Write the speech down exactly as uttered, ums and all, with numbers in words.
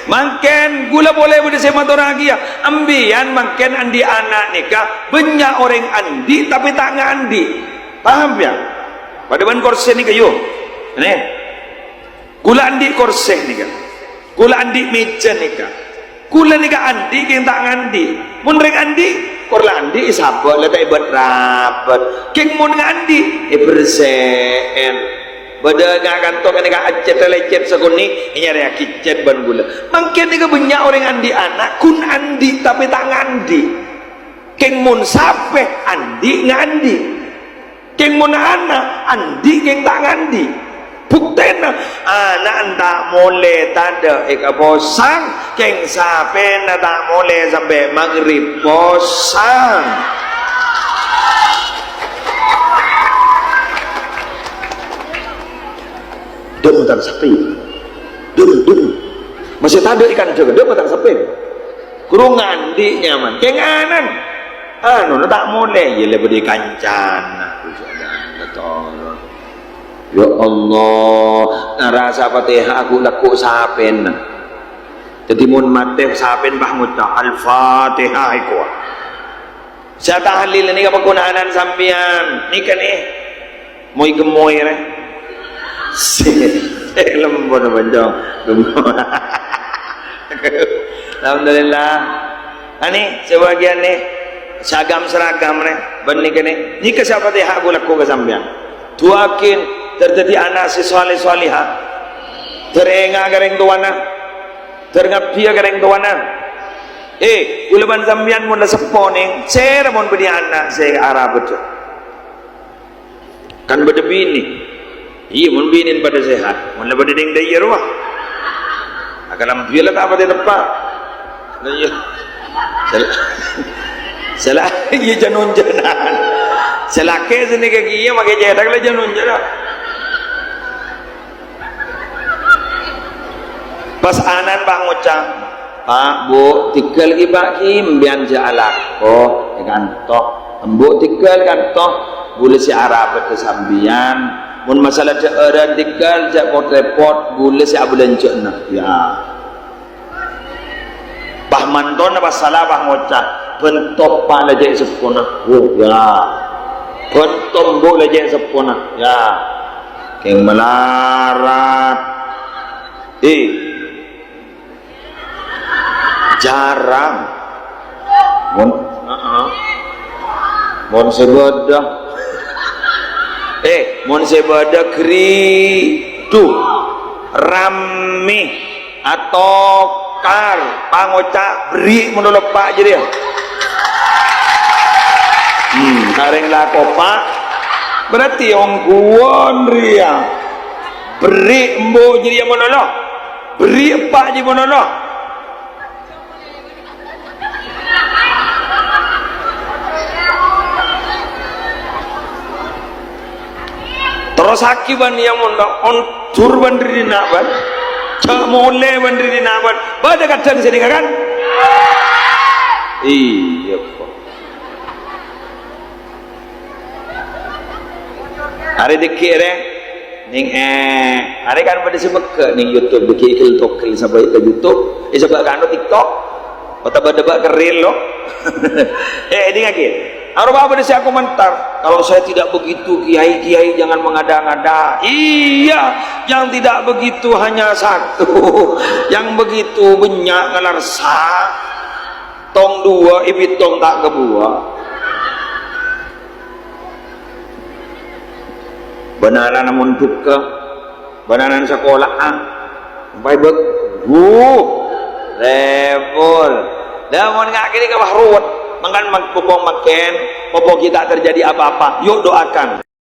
Mangkèn, ghulâ polè bâdâ sè matorraghi, yâ. Empèyan mangkèn andi' ana' nèka, bânnya' orèng andi', tapè ta' ngaandi'. Paham, yâ? Padâ bân korsè nèka, yu. Nè. Ghulâ andi' korsè nèka. Ghulâ andi' mèja nèka. Ghulâ nèka andi' kèng ta' ngaandi'. Mon rèng andi', kor la andi' èsabâ' la ta' èbât-rabât. Kèng mon ngaandi', èbersè'è. Bâdâ nga-, kanto kènè ka accèt-lècèt sakonè', ènyarèyaghi cèt bân ghulâ. Mangkèn nèka bânnya' orèng andi' ana', ghun andi' tapè ta' ngaandi'. Kèng mon sapè andi' ngaandi'. Kèng mon ana' andi' kèng ta' ngaandi'. Buktèna, ana' ta' molè tadâ' èkaposang, kèng sapèna ta' molè sampè' maghrib posang. Dâ' motor sapè. Dâ', dâ'. Masih tadâ' ikan jaga, dâ' motor sapè. Ghuru ngaandi' nyaman. Kèng ana'. Anu, ta' molè. Iyâ, la bâdâ kancana. Ya Allah, narasa Fatihah aku lekko' sapèna. Dâddhi mon matè sapèn pas ngoca' Al-Fatihah èkowa. Sè tahlil nèka paghuna'an sampèyan. Nèka nè. Moy-gemmoy rè. Lembon apa, Cong? Lembon. Alhamdulillah. Ani, sebagian nè. Sagam seragam rè. Bân nèka nè. Nèka sè Fatihah aku lekko' ka sampèyan. Du'aaghi, dâr dâddhi ana' sè saleh salehah. Dâr enga' ka rèng towana. Dâr ngabdhiyâ ka rèng towana. Eh, ghulâ bân sampèyan mon la seppo nèng, sèra mon bânnè ana' sè arabâdhâ. Kan bâdâ binè. Iyâ, mon binèna padâ sehat, mon la padâ nèng dâ' iyâ rowa. Akalam diyâ la ta' patè teppa'. La iyâ. Sala-, sala-, iyâ, jân-onjhânan. Sè lakè' sè nèka kèya makè cèthak la jân-onjhânan. Pas ana'na, Pa', ngoca', "Pa', Bu, tèghâl ghi, Pa', ghi, empèyan jhâ' alako, è kanto. Embu' tèghâl kanto, ghulâ sè arabâdhâ sampèyan. Mon masalah dhâ'ârân tèghâl, jhâ' pot-rèpot, ghulâ sè abâlânjhâ'âna." Ya. Pas mantona pas sala, pas ngoca', "Bhânto, Pa', la jhâ' seppona." Oh, ya. "Bhânto, Embu', la jhâ' seppona." Ya. Kèng malarat. Eh. Jhârâng. Mon, heeh. Mon sè bâdâ. Eh, mon sè bâdâ ghâridhu. Rammè. Atokar. Pangoca' berri' mon la eppa' jârèya. Hmm, sarèng lako, Pa'. Berarti ongghuwân rèya. Berri' embu' jârèya mon la. Berri' eppa' jârèya mon la. Terrossaghi bân iyâ mon ondur bân ri dinna' bân. Jhâ' molè bân ri dinna' bân. Bâdâ kadhân sè nèka kan? Iyâ, kok. Arè dhâggi' rè, nèng, eh, arè kan bâdâ sè megghâ' nèng YouTube, dhâggi' igel-togel sabâ' ka YouTube, eh, sabâ' ka anu TikTok, otabâ dâbâ' kerril lo. Eh, èdingngaghi. Aropa bâdâ sè akomentar, "Kalau saya tidak begitu, Kiai, Kiai jangan mengada-ngada." Iya, yang tidak begitu hanya satu, yang begitu bânnya' ngalarsa. Tong duwâ' èbitong ta' kabuwâ'. Bân ana'na mon dhukka, bân ana'na sakola'a, pas bâk, wuh, lebur. Lah, mon nga' kènè' kabâ ruwet, mangkana mang-, popo mangkèn, popo ghi' ta' terjadi apa-apa, yuk doakan.